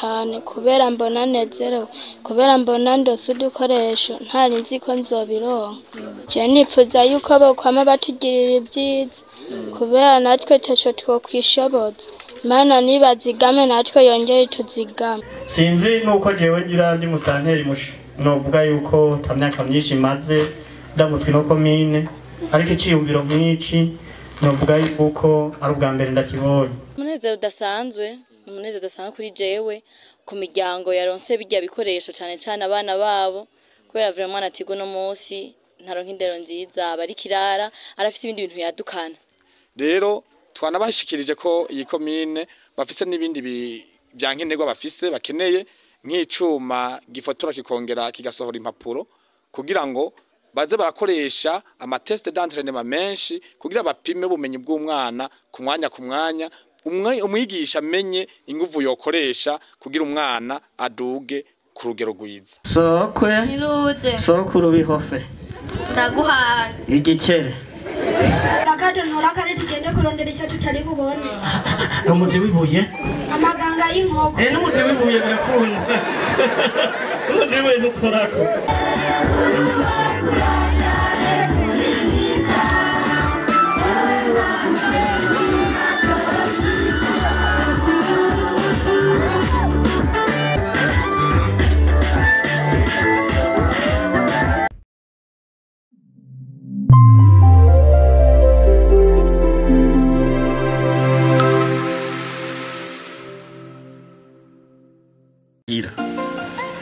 Cyane kubera mbona nezerewe, kubera mbona ndose udukoresho ntari nzi ko nzobironka. Je nipfuza yuko bokwama batugirira ibyiza, kubera natwe taco twokwishoboza. Imana nibazigame natwe yongere ituzigame. Sinzi nuko jewe ngira ndi musanteri novuga yuko ta myaka myinshi maze ndamutswe no komine, ariko iciyumviro nk'iki novuga yuko ari ubwa mbere ndakibonye. Umunezero udasanzwe, umunezero udasanzwe kuri jewe, ku miryango yaronse bijya bikoresho, cane cane abana babo, kubera vraiment atigo no munsi ntaronka indero nziza, aba ari kirara, arafise ibindi bintu yadukana. Rero twanabashikirije ko iyi komine bafise n'ibindi vyankenerwa bafise bakeneye, nk'icuma gifotora kikongera kigasohora impapuro, kugira ngo baze barakoresha amatest d'entraînement menshi kugira bapime ubumenyi bw'umwana ku mwanya ku mwanya, umwigisha amenye inguvu yokoresha kugira umwana aduge ku rugero rwiza. Sokwe Niruze. Sokuru bihofe. Ndaguhaye. Igikere. Rakatonora kare tugende kurondera icyo tutari bubone. Umuzi w'ibuye. Amaganga y'inkoko. N'umuzi w'ibuye birakunda. Umuzi w'ibuye ntukorako.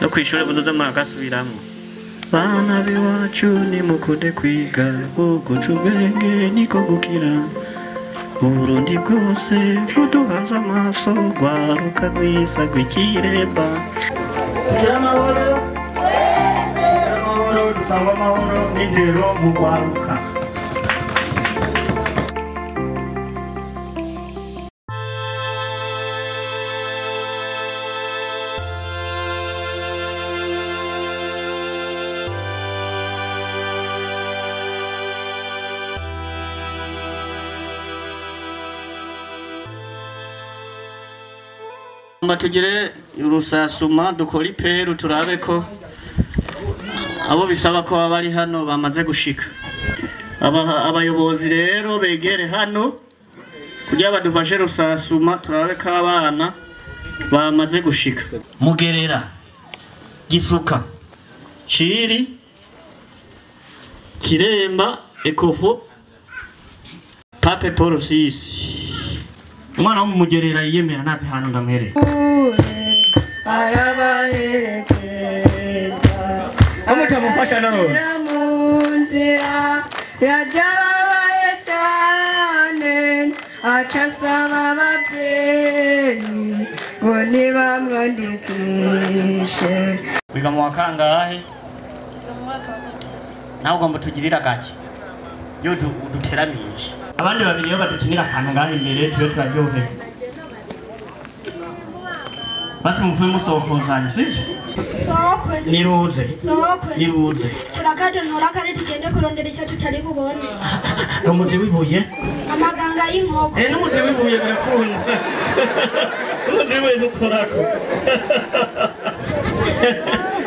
No kw'ishure buzoza muragasubiramwo. Bana b'iwacu nimukunde kwiga, uguca ubwenge niko gukira. Uburundi bwose buduhanze amaso, rwaruka rwiza rw'ikiremba. Tugire amahoro, tugire amahoro, dusangwe amahoro n'indero mu rwaruka. Tugire urusasuma dukora iperu turabe ko abo bisaba ko baba bari hano bamaze gushika. Abayobozi rero begere hano kugira badufashe rusasuma turabe ko abana bamaze gushika. Mugerera, Gisuka, Ciri, Kiremba, Ekofo, Pape Paul VI. Umwana wo mumugerera yiyemera ntazi hantu ndamwereka. Arabaherekeza. Amutamufasha none. Mu nzira yajababaye cyane, aca asaba ababyeyi ngo ntibamwandikishe. Wiga mu wa kangahe? Nawe ugomba tugirira gake. Yo uduteramishe. Abandi babiri iyo badukinira akantu ngaho imbere tube turaryohewe. Basi muvuye musokozanya, sivyo? Sokwe. Niruze. Sokwe. Niruze. Rakatonora kare tugende kurondera icyo tutari bubone. Umuzi w'ibuye. Amaganga y'inkoko. N'umuzi w'ibuye birakunda. Umuzi w'ibuye ntukorako.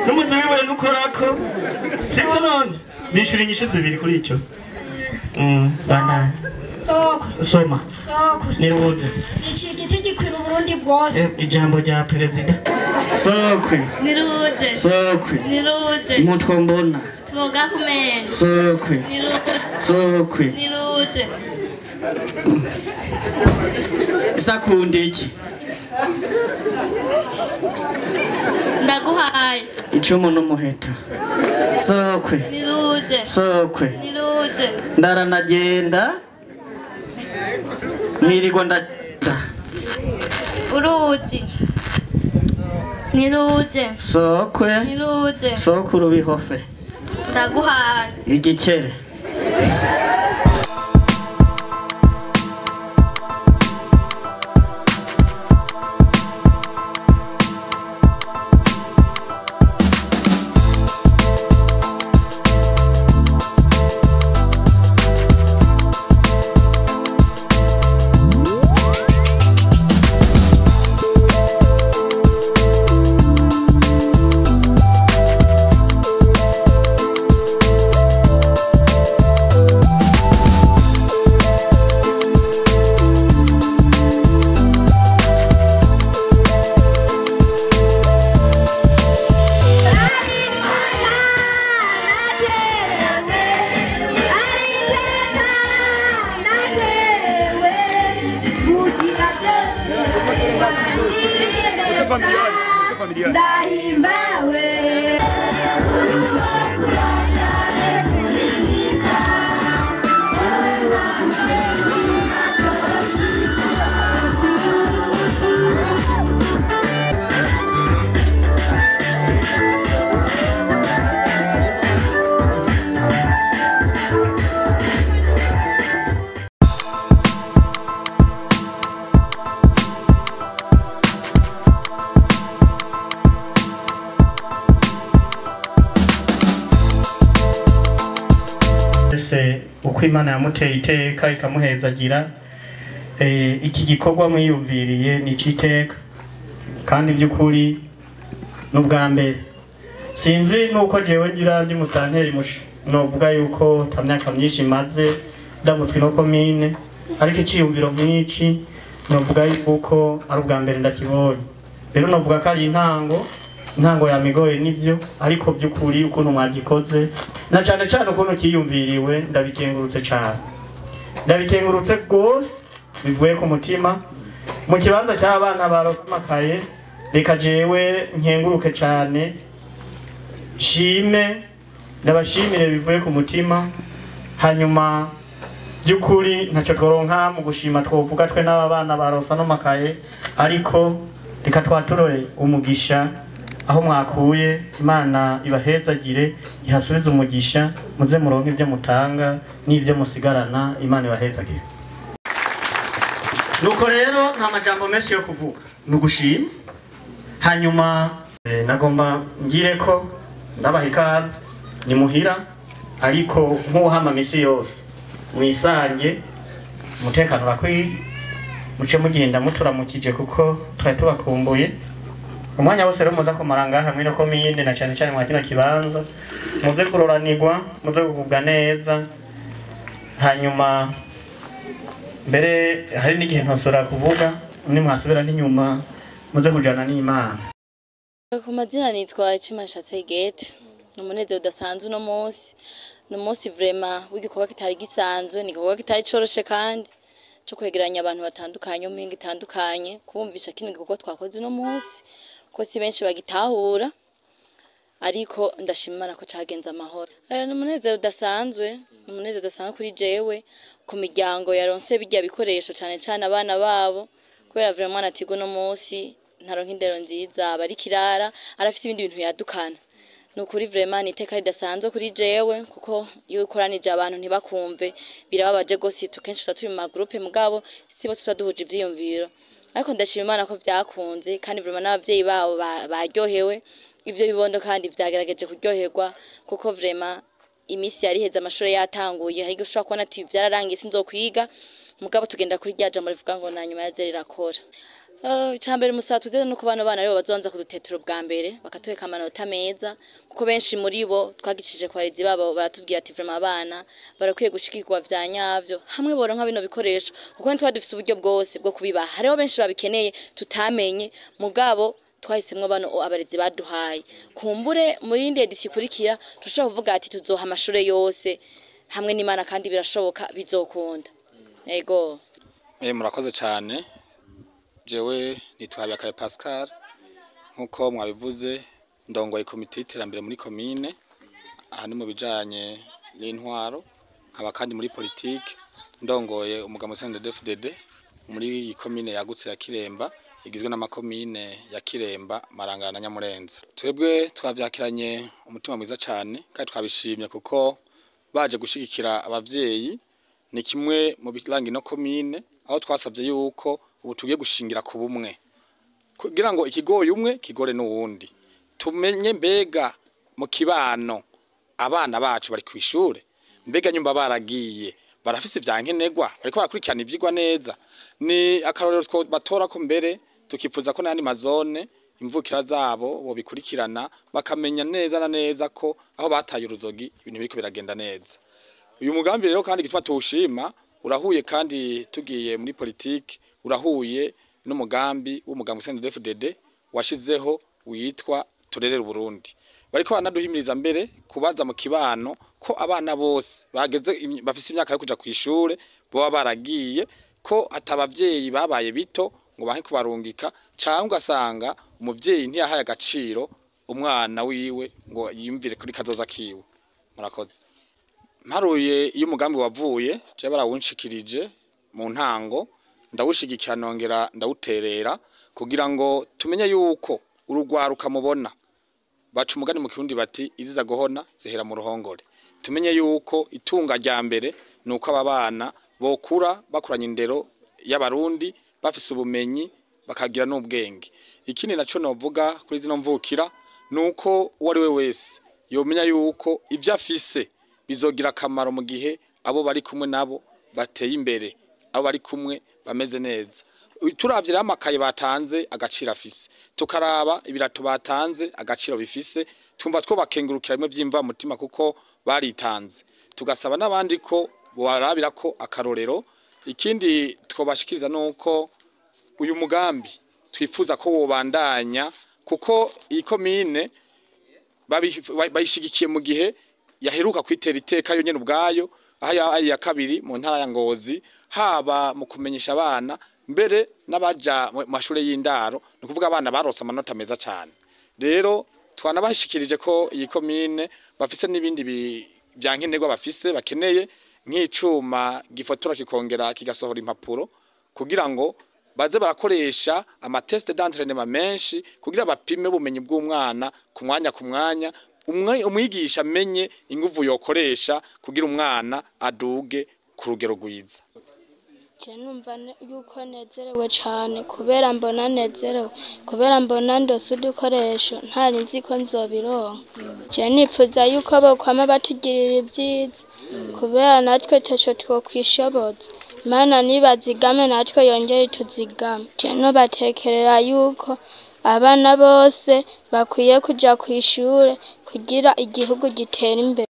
N'umuzi w'ibuye ntukorako. Sivyo none? Nishura inyishu zibiri kuri ico. Bandana. Sokwe. Soma. Sokwe. Niruze. Iki giti gikwira Uburundi bwose. Ijambo rya perezida. Sokwe. Niruze. Sokwe. Niruze. Mutwo mbona. Tuboga kumeza. Sokwe. Niruze. Sokwe. Niruze. Isakunda iki? Ndaguhaye. Icumu n'umuheto. Sokwe. Niruze. Sokwe. Niruze. Ndaranagenda. Nkirirwa ndagenda. Uruzi. Niruze. Sokwe. Niruze. Sokuru bihofe. Ndaguhaye. Igikere. Ndahimbawe. Ese uko Imana yamuteye iteka ikamuhezagira, iki gikorwa mwiyumviriye ni iciteka kandi by'ukuri n'ubwa mbere. Sinzi nuko jewe ngira ndi musanteri novuga yuko ta myaka myinshi maze ndamutswe no komine, ariko iciyumviro nk'iki novuga yuko ari ubwa mbere ndakibonye. Rero novuga ko ari intango yamigoye nivyo, ariko by'ukuri ukuntu mwagikoze na cyane cyane ukuntu kiyumviriwe ndabikengurutse cyane, ndabikengurutse rwose bivuye ku mutima. Mu kibanza cy'abana baronse amakaye, reka jewe nkenguruke cyane, nshime, ndabashimire bivuye ku mutima. Hanyuma by'ukuri ntacyo tworonka mu gushima twovuga twe n'aba bana baronse ano makaye, ariko reka twaturore umugisha aho mwakuye. Imana ibahezagire, ihasubize umugisha, muze muronke ibyo mutanga n'ibyo musigarana. Imana ibahezagire. Nuko rero nta majambo menshi yo kuvuga, ni ugushima. Hanyuma nagomba ngire ko ndabaha ikaze ni muhira, ariko nk'uhama misi yose mwisange, umutekano urakwiye, muce mugenda muturamukije kuko twari tubakumbuye. Umwanya wose rero muza kumara ngaha mwino komine na cyane cyane mwa kino kibanza, muze kuroranirwa, muze kugubwa neza. Hanyuma mbere hari n'igihe ntosora kuvuga, nimwasubira n'inyuma muze kujana n'Imana. Ku mazina nitwa Chimashatse Gate. Ni umunezero udasanzwe uno munsi, ni umunsi vraiment w'igikorwa kitari gisanzwe, ni igikorwa kitari coroshe kandi co kwegeranya abantu batandukanye mu mihingo itandukanye, kubumvisha kino gikorwa twakoze uno munsi ko si benshi bagitahura, ariko ndashima Imana ko cagenze amahoro. Ni umunezero udasanzwe, ni umunezero udasanzwe kuri jewe, ku miryango yaronse bijya bikoresho cyane cyane abana babo, kubera vraiment natigo uno munsi ntaronka indero nziza, aba ari kirara, arafise ibindi bintu yadukana. Ni ukuri vraiment ni iteka ridasanzwe kuri jewe, kuko iyo ukoranije abantu ntibakumve birababaje gose. Kenshi tuba turi mu magroupe mugabo si bose tuba duhuje ivyiyumviro, ariko ndashima Imana ko vyakunze kandi vraiment n'abavyeyi babo baryohewe. Ivyo bibondo kandi vyagerageje kuryoherwa, kuko vraiment imisi yari iheze amashuri yatanguye, hari ushobora kubona ati vyararangiye sinzokwiga, mugabo tugenda kuri rya jambo rivuga ngo na nyuma ya zero irakora. Icambere musatuze nuko bano bana aribo bazobanza kudutetera ubwa mbere bakatweka amanota meza, kuko benshi muri bo twagicishije kwa barezi babo baratubwira ati vraiment abana barakwiye gushikirwa vya nyavyo hamwe boronka bino bikoresho, kuko ntitwa dufise uburyo bwose bwo kubibaha. Hariho benshi babikeneye tutamenye, mugabo twahisemwo bano abarezi baduhaye. Kumbure muri yindi edisi ikurikira turashobora kuvuga ati tuzoha amashure yose hamwe n'Imana, kandi birashoboka bizokunda. Ego. Murakoze cyane. Jewe nitwa Habiyakare Pascal, nkuko mwabivuze ndongoye komite y'iterambere muri komine, aha ni mu bijanye n'intwaro, nkaba kandi muri politike ndongoye umugabo CNDD-FDD muri iyi komine yagutse ya Kiremba, igizwe n'amakomine ya Kiremba, Marangara na Nyamurenza. Twebwe twavyakiranye umutima mwiza cyane kandi twabishimye, kuko baje gushigikira abavyeyi ni kimwe mu biranga ino komine, aho twasabye yuko ubu tugiye gushingira ku bumwe kugira ngo ikigoye umwe kigore n'uwundi, tumenye mbega mu kibano abana bacu bari kw'ishure, mbega nyumba baragiye barafise ivyankenerwa, bariko barakurikirana ivyigwa neza. Ni akarorero batora ko mbere tukifuza ko n'ayandi mazone imvukira zabo bobikurikirana, bakamenya neza na neza ko aho bataye uruzogi ibintu biriko biragenda neza. Uyu mugambi rero kandi gituma tuwushima urahuye, kandi tugiye muri politike urahuye n'umugambi w'umugambi CNDD-FDD washizeho witwa Turerere Burundi. Bariko baranaduhimiriza mbere kubaza mu kibano ko abana bose bageze bafise imyaka yo kuja kw'ishure boba baragiye, ko atabavyeyi babaye bito ngo banke kubarungika, cyangwa ugasanga umuvyeyi ntiyahaye agaciro umwana wiwe ngo yiyumvire kuri kazoza kiwe. Murakoze. Mparuye iyo umugambi wavuye, je barawunshikirije mu ntango, ndawushigikira nongera ndawuterera kugira ngo tumenye yuko urugwaruka mubona baca umugani mu Kirundi bati iziza guhona zihera mu ruhongore. Tumenye yuko itunga rya mbere nuko aba bana bokura bakuranye indero y'abarundi, bafise ubumenyi bakagira n'ubwenge. Ikindi naco novuga kuri zino mvukira nuko uwo ari we wese yomenya yuko ivyo afise bizogira akamaro mu gihe abo bari kumwe nabo bateye imbere, abo bari kumwe bameze neza. Turavye rero amakaye batanze agaciro afise, tukaraba ibirato batanze agaciro bifise, twumva twobakengurukira bimwe vy'imva mutima kuko baritanze, tugasaba n'abandi ko bobarabira ko akarorero. Ikindi twobashikiriza nuko uyu mugambi twifuza ko wobandanya, kuko iyi komine bayishigikiye mu gihe yaheruka kwitera iteka yonyene ubwayo, aho yabaye iya kabiri mu ntara ya Ngozi, haba mu kumenyesha abana mbere n'abaja mu mashure y'indaro, ni ukuvuga abana barose amanota meza cane. Rero twanabashikirije ko iyi komine bafise n'ibindi vya nkenerwa bafise bakeneye, nk'icuma gifotora kikongera kigasohora impapuro, kugira ngo baze barakoresha amatest d'entraînement menshi kugira bapime ubumenyi bw'umwana ku mwanya ku mwanya, umwigisha amenye inguvu yokoresha kugira umwana aduge ku rugero rwiza. Je numva yuko nezerewe cane kubera mbona nezerewe, kubera mbona ndose udukoresho ntari nzi ko nzobironka. Je nipfuza yuko bokwama batugirira ivyiza, kubera natwe taco twokwishoboza. Imana nibazigame natwe yongere ituzigame. Je nobatekerera yuko abana bose bakwiye kuja kw'ishure kugira igihugu gitere imbere.